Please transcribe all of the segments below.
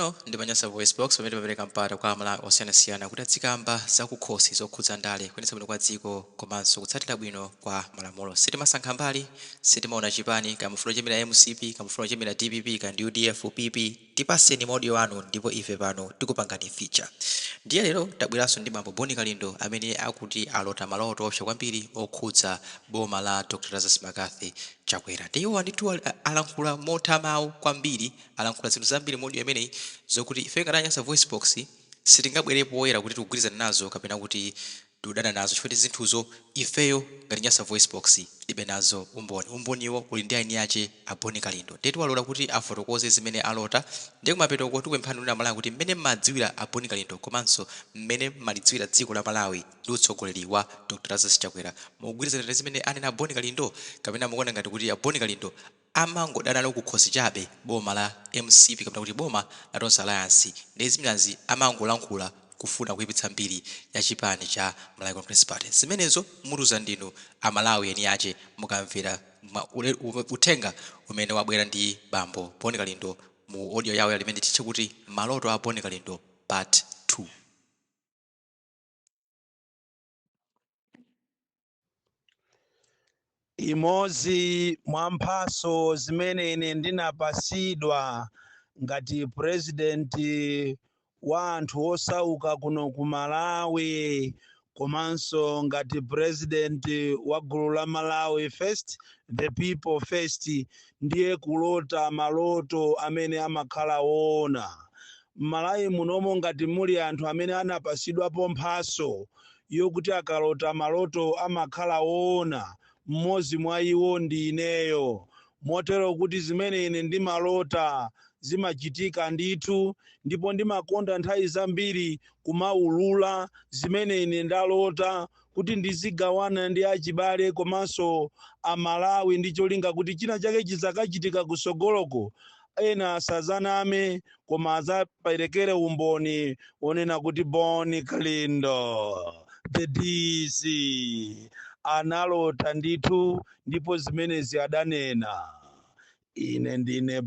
Pano ndi pa Nyasa VoiceBox, pamene timapereka mpata kwa Amalawi osiyanasiyana kuti azikamba zakukhosi zokhudza ndale, kuyendetsa bwino kwa dziko komanso kutsatira bwino kwa malamulo. Sitimasankha mbali, sitimaona chipani, kaya mufuna kuchemera mcp, kaya mufuna kuchemera dpp, kaya ndi udf, pp, tipaseni ma audio anu ndipo ife pano tikupangani feature. Ndiye lero tabweranso ndi bambo Bon Kalindo amene akuti alota maloto oopsa kwambiri okhudza boma la Dr Lazarus McCarthy Chakwera. Ndiye iwowa ndithu alankhula motha mawu kwambiri, alankhula zinthu zambiri mu audio imeneyi zokuti ife ngati a Nyasa VoiceBox sitingabwere poyera kuti tikugwirizana nazo kapena kuti tikudana nazo chifukwa choti zinthuzo ifeyo ngati Nyasa VoiceBox tilibe nazo umboni. Umboniwo uli ndi eni ache a Bon Kalindo. Ndiye tiwalola kuti afotokoze zimene alota. Ndiye kumapetoko tikupemphani inu Amalawi kuti mmene mmadziwira a Bon Kalindo komanso mmene mmalidziwira dziko la Malawi ndi utsogoleri wa Dr Lazarus Chakwera, mukugwirizana ndi zimene anena a Bon Kalindo kapena mukuona ngati kuti a Bon Kalindo amangodana nalo kukhosi chabe boma la mcp kapena kuti boma la Tonse Alliance ndiye zimenazi amangolankhula kufuna kuipitsa mbiri ya chipani cha Malawi Congress Party? Zimenezo mutiuza ndinu a Malawi eni ache mukamvera uthenga umene wabwera ndi bambo Bon Kalindo mu audio yawo limene titche kuti Maloto a Bon Kalindo Part 2. Imodzi mwa mphatso zimene ine ndinapasidwa ngati president wa anthu osauka kuno ku Malawi komanso ngati president wa gulu la Malawi First, the People First, ndiye kulota maloto amene amakhala woona. M'Malawi munomo ngati muli anthu amene anapasidwapo mphatso yokuti akalota maloto amakhala woona, mmodzi mwa iwo ndi ineyo. Motero kuti zimene ine ndimalota zimachitika ndithu, ndipo ndimakonda nthawi zambiri kumaulula zimene ine ndalota kuti ndizigawana ndi achibale komanso Amalawi ndi cholinga kuti china chake chizakachitika kusogoloko ena asazaname koma azaperekere umboni wonena kuti Bon Kalindo the DC analota ndithu ndipo zimenezi adanena. Ine ndine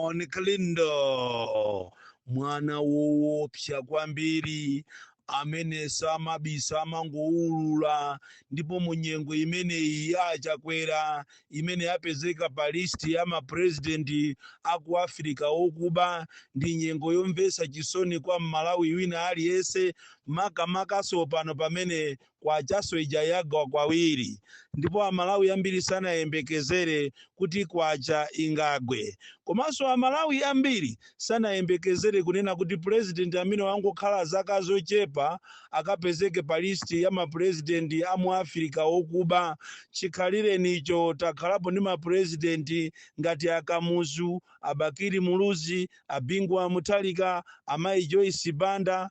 Bon Kalindo, mwana woopsa kwambiri amene samabisa, amangoulula. Ndipo mu nyengo imeneyi ya Chakwera imene yapezeka pa list ya ma president aku Africa okuba, ndi nyengo yomvetsa chisoni kwa Mmalawi wina aliyense, makamakaso pano pamene kwachaso ija yagwa kwawiri ndipo Amalawi ambiri sanayembekezere kuti kwacha ingagwe. Komanso Amalawi ambiri sanayembekezere kunena kuti president amene wangokhala zaka zochepa akapezeke pa list ya ma president a mu Africa okuba. Chikhalirenicho takhalapo ndi ma president ngati a Kamuzu, a Bakili Muluzi, a Bingu wa Mutharika, amayi Joyce Banda,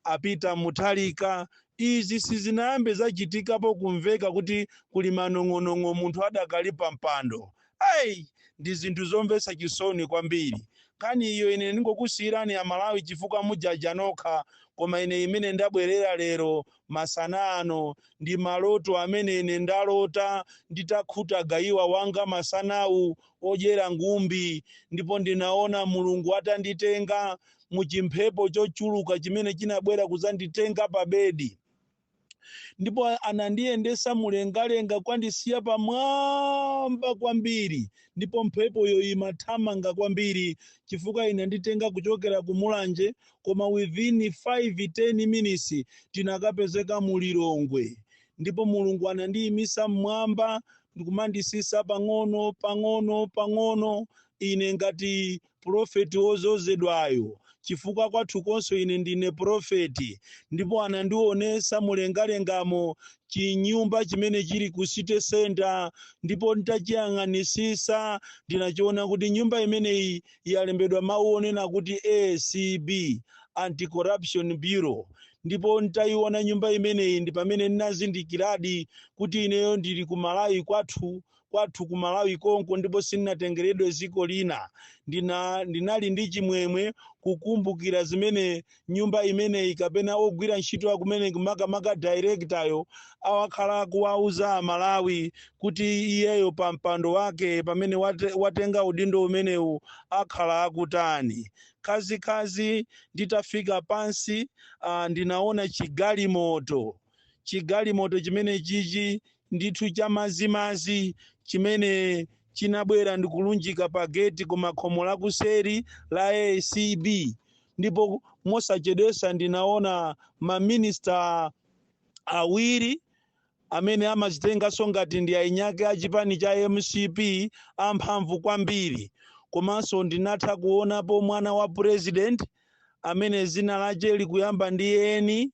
a Peter Mutharika. Izi sizinayambe zachitikapo kumveka kuti kuli manong'onong'o munthu adakali pa mpando. Ai, ndi zinthu zomvetsa chisoni kwambiri. Nkhani iyo ine ndingokusiyirani Amalawi chifukwa mujaja nokha, koma ine imene ndabwerera lero masana ano ndi maloto amene ine ndalota nditakhuta gayiwa wanga masanawu odyera ngumbi, ndipo ndinaona Mulungu atanditenga mu chimphepo chochuluka chimene chinabwera kudzanditenga pa bedi, ndipo anandiyendesa mulengalenga kukandisiya pamwamba kwambiri, ndipo mphepoyo imathamanga kwambiri chifukwa inanditenga kuchokera ku Mulanje, koma within 5 10 minutes tinakapezeka mu Lilongwe. Ndipo Mulungu anandiyimisa mmwamba ndikumandisisa pang'ono pang'ono pang'ono ine ngati pulofeti wozozedwayo, chifukwa kwathukonso ine ndine pulofeti. Ndipo anandionesa mulengalengamo chinyumba chimene chili ku city center, ndipo nditachiyang'anisisa ndinachiona kuti nyumba imeneyi yalembedwa mawu onena kuti ACB, Anti-Corruption Bureau. Ndipo nditayiona nyumba imeneyi ndi pamene ndinazindikiradi kuti ineyo ndili ku Malawi kwathu. Kwathu ku Malawi konko, ndipo sindinatengeredwe dziko lina. Ndinali ndi chimwemwe kukumbukira zimene nyumba imeneyi kapena ogwira ntchito akumene, makamaka director-yo, awakhala kuwauza Amalawi kuti iyeyo pa mpando wake pamene watenga udindo umenewu akhala akutani. Khazikhazi nditafika pansi, ndinaona chigalimoto, chigalimoto chimene chichi ndithu chamazimazi, chimene chinabwera ndikulunjika pa geti koma khomo lakuseri la ACB. Ndipo mosachedwesa ndinaona maminista awiri amene amazitenganso ngati ndi ainyake a chipani cha MCP amphamvu kwambiri. Komanso ndinatha kuonapo mwana wa president amene zina lache likuyamba ndi eni,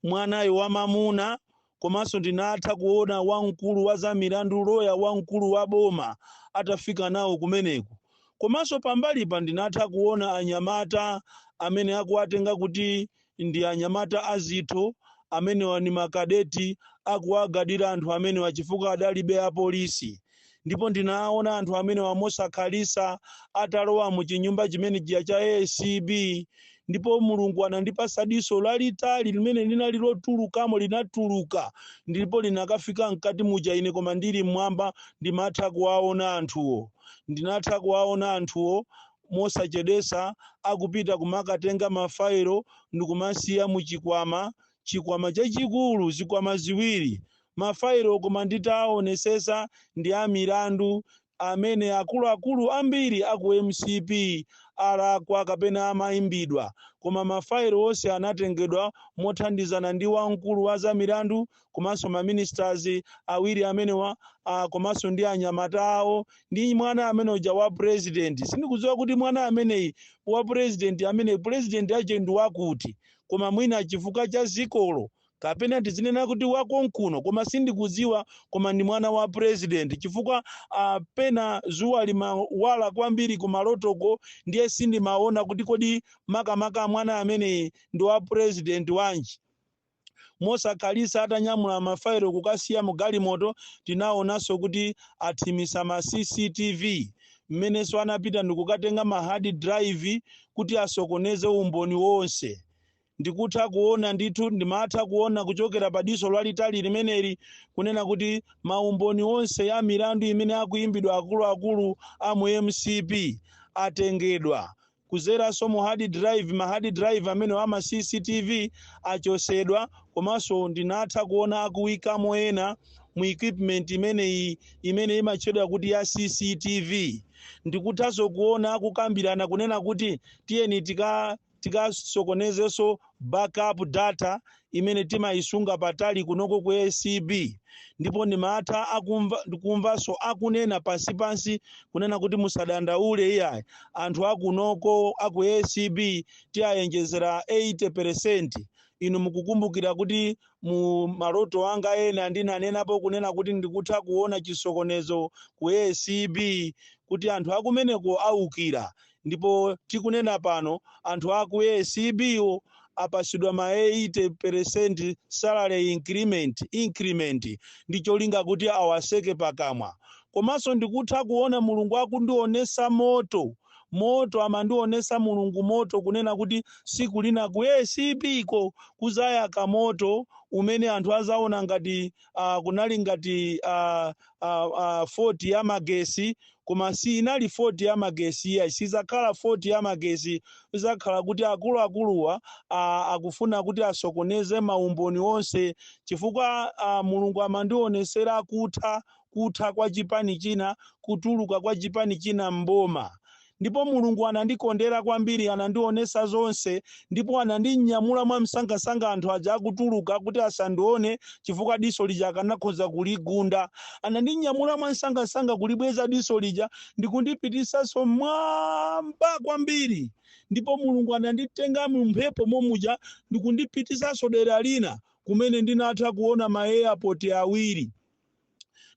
mwanayo wamamuna. Komanso ndinatha kuona wamkulu wa za milandu, loya wamkulu wa boma, atafika nawo kumeneko. Komanso pambalipa ndinatha kuona anyamata amene akuwatenga kuti ndi anyamata azitho, amenewa ni makadeti, akuwagadira anthu amenewa chifukwa adalibe apolisi. Ndipo ndinaona anthu amenewa mosakhalisa atalowa mu chinyumba chimene chija cha ACB. Ndipo Mulungu anandipasa diso lalitali limene linali lotulukamo, linatuluka ndipo linakafika mkati muja. Ine koma ndili mmwamba ndimatha kuwaona anthuwo. Ndinatha kuwaona anthuwo mosachedwesa akupita kumakatenga mafailo ndikumasiya muchikwama, chikwama chachikulu, zikwama ziwiri, mafailo. Koma nditaonesesa, ndi a milandu amene akuluakulu ambiri aku MCP alakwa kapena amayimbidwa. Koma mafailo onse anatengedwa mothandizana ndi wamkulu wa za milandu komanso maministers awiri amenewa, komanso ndi anyamata awo ndi mwana amene uja wa president. Sindikudziwa kuti mwana ameneyi wa president, amene president ache ndi wakuti, koma mwina chifukwa cha zikolo kapena tizinena kuti wakonkuno, koma sindikudziwa. Koma ndi mwana wa president chifukwa pena zuwa limawala kwambiri kumalotoko, ndiye sindimaona kuti kodi makamaka mwana ameneyi ndi wa president wanji. Mosakhalisa atanyamula mafailo kukasiya mu galimoto, tinaonanso kuti athimisa ma CCTV, mmenenso anapita ndikukatenga ma hard drive kuti asokoneze umboni wonse. Ndikutha kuona ndithu, ndimatha kuona kuchokera pa diso lalitali limeneli kunena kuti maumboni onse ya milandu imene akuimbidwa akuluakulu a mu MCP atengedwa kuzeranso mu hard drive. Ma hard drive amene ama CCTV achosedwa. Komanso ndinatha kuona akuwikamo ena mu equipment imeneyi imene imatchedwa kuti ya CCTV. Ndikuthanso kuona akukambirana kunena kuti tiyeni tikasokonezenso backup data imene timayisunga patali kunoko ku ACB. Ndipo ndimatha akumva, ndikumvanso akunena pansipansi kunena kuti musadandaule iyayi, anthu akunoko aku ACB tiyayenjezera 80. Inu mukukumbukira kuti mu maloto anga ena ndinanenapo kunena kuti ndikutha kuona chisokonezo ku ACB, kuti anthu akumeneko awukira. Ndipo tikunena pano anthu aku ACB wo apasidwa ma 80% salary increment ndi cholinga kuti awaseke pakamwa. Komanso ndikutha kuona Mulungu akundionesa moto, moto amandionesa Mulungu moto, kunena kuti siku lina ku ACB ko kuzayaka moto umene anthu azaona ngati kunali ngati fault ya magesi, koma si inali fault ya magesi iya. Sizakhala fault ya magesi, izakhala kuti akuluakuluwa akufuna kuti asokoneze maumboni onse, chifukwa Mulungu amandionesera kutha kwa chipani china, kutuluka kwa chipani china mboma. Ndipo Mulungu anandikondera kwambiri, anandionesa zonse ndipo anandinyamula mwamsangasanga anthu aja akutuluka kuti asandione, chifukwa diso lija akanakhoza kuligunda. Anandinyamula mwamsangasanga kulibweza diso lija ndikundipitisanso mwamba kwambiri. Ndipo Mulungu ananditenga mu mphepo momuja ndikundipitisanso dera lina kumene ndinatha kuona ma airport awiri.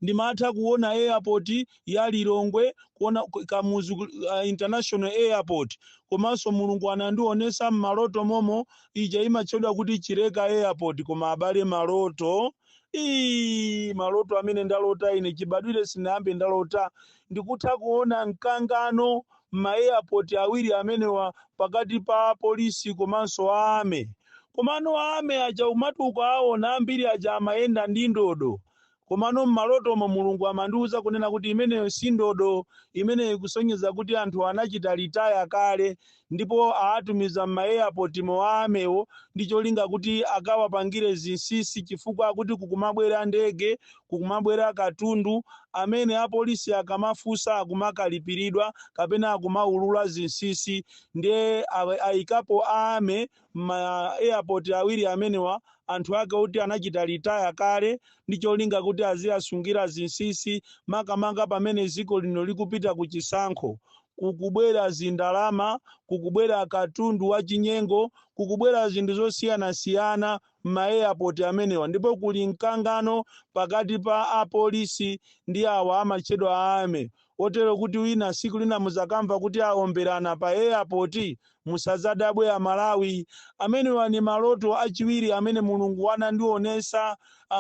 Ndimatha kuona airport ya Lilongwe, kuona Kamuzu International Airport. Komanso Mulungu anandionesa m'maloto momo ija imatchedwa kuti Chileka Airport. Koma abale, maloto Ii, maloto amene ndalota ine chibadwire sinayambe ndalota. Ndikutha kuona mkangano m'ma airport awiri amenewa pakati pa polisi komanso army. Komano army aja umati ukawaona, ambiri aja amayenda ndi ndodo. Komano m'malotomo Mulungu amandiwuza kunena kuti imeneyo si ndodo, imeneyo ikusonyeza kuti anthu anachita retire kale, ndipo aatumiza m'ma airport mo armywo ndi cholinga kuti akawapangire zinsinsi, chifukwa akuti kukumabwera ndege, kukumabwera katundu amene apolisi akamafunsa akumakalipiridwa kapena akumaulula zinsinsi. Ndiye ayikapo army ma airport awiri amenewa, anthu ake oti anachita retire kale, ndi cholinga kuti aziyasungira zinsinsi, makamaka pamene dziko lino likupita ku chisankho. Kukubwera zindalama, kukubwera katundu wa chinyengo, kukubwera zinthu zosiyanasiyana m'ma airport amenewa, ndipo kuli mkangano pakati pa apolisi ndi awa amatchedwa army, otero kuti wina siku lina muzakamva kuti aomberana pa airport, musazadabwe Amalawi. Amenewa ni maloto achiwiri amene Mulungu anandionesa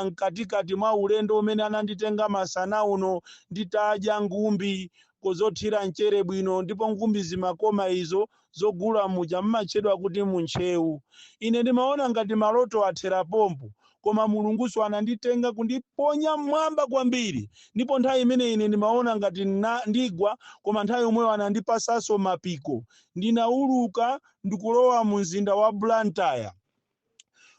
mkatikati mwa ulendo umene ananditenga masana uno, nditadya ngumbi kozothira mchere bwino, ndipo ngumbi zimakoma izo zogula muja mmatchedwa kuti muntchewu. Ine ndimaona ngati maloto athera pompo, koma Mulunguso ananditenga kundiponya mmwamba kwambiri, ndipo nthawi imene ine ndimaona ngati ndigwa, koma nthawi yomweyo anandipasanso mapiko. Ndinauluka ndikulowa mu mzinda wa Blantyre.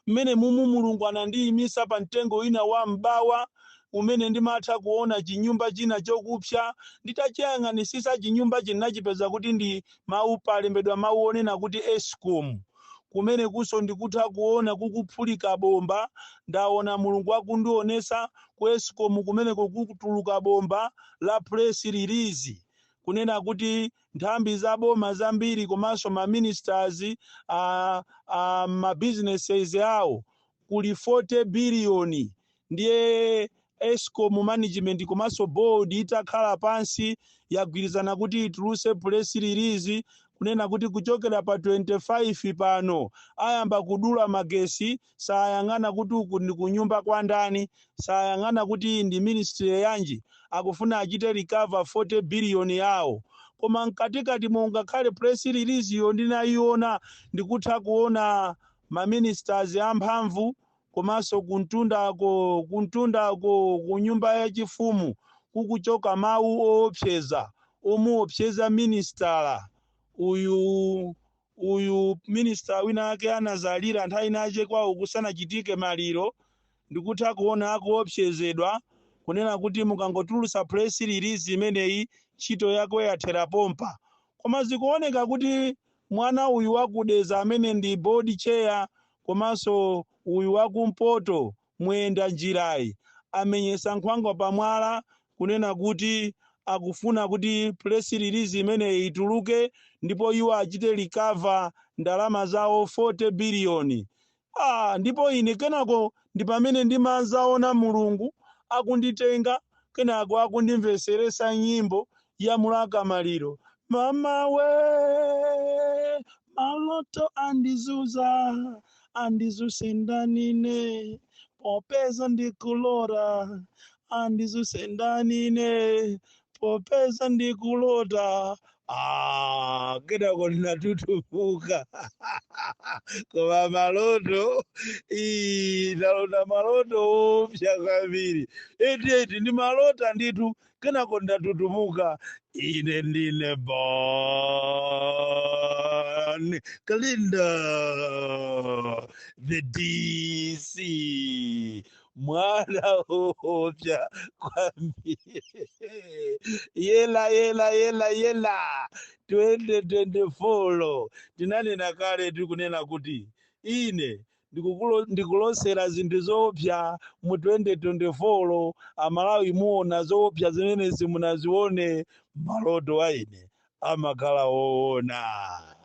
Mmene mumu Mulungu anandiyimisa pa mtengo wina wa mbawa umene ndimatha kuona chinyumba china chokupsa. Nditachiyang'anisisa chinyumba, chinachipeza kuti ndi mawu, palembedwa mawu onena kuti ESCOM. Kumene kuso ndikutha kuona kukuphulika bomba. Ndaona Mulungu akundionesa ku ESCOM kumeneko kukutuluka bomba la press release, kunena kuti nthambi za boma zambiri komanso ma ministers, ma businesses awo kuli 40 biliyoni. Ndiye ESCOM management komanso board itakhala pansi yagwirizana kuti ituluse press release kunena kuti kuchokera pa 25 pano ayamba kudula magesi. Sayang'ana kuti uku ndi kunyumba kwa ndani, sayang'ana kuti iyi ndi ministry yanji, akufuna achite recover 40 biliyoni yawo. Koma mkatikati mungakhale press release yo ndinayiona, ndikutha kuona ma ministers amphamvu komanso kuntundako ku nyumba yachifumu kukuchoka mawu oopseza, omuopseza ministala uyu. Uyu minister wina ake anazalira nthawi inache kwawo kusanachitike maliro. Ndikutha kuona akuopsezedwa kunena kuti mukangotulutsa press release imeneyi, ntchito yako yathera pompa. Koma zikuoneka kuti mwana uyu wakudeza amene ndi board chair komanso uyu wakumpoto Mwenda Njirayi amenyesa nkhwangwa pamwala kunena kuti akufuna kuti press release imeneyi ituluke ndipo iwo achite recover ndalama zawo 40 biliyoni. Ah, ndipo ine kenako ndi pamene ndimazaona Mulungu akunditenga, kenako akundimveseresa nyimbo ya Mulaka Maliro: "Mama we, maloto andizuza, andizuse ndanine, popeza ndikulota, andizuse ndanine, popeza ndikulota." Ah, kenako ndinatutumuka. Koma maloto, ii, ndalota maloto opsa kwambiri. Eti eti, ndimalota ndithu, kenako ndatutumuka. Ine ndine Bon Kalindo, the DC, mwana opsa kwambiri. Yela yela yela yela, 2024 tinanena kale, tikunena kuti ine ndikulosera zinthu zoopsa mu 2024. Amalawi, muona zoopsa zimene simunazione. Maloto a ine amakhala woona.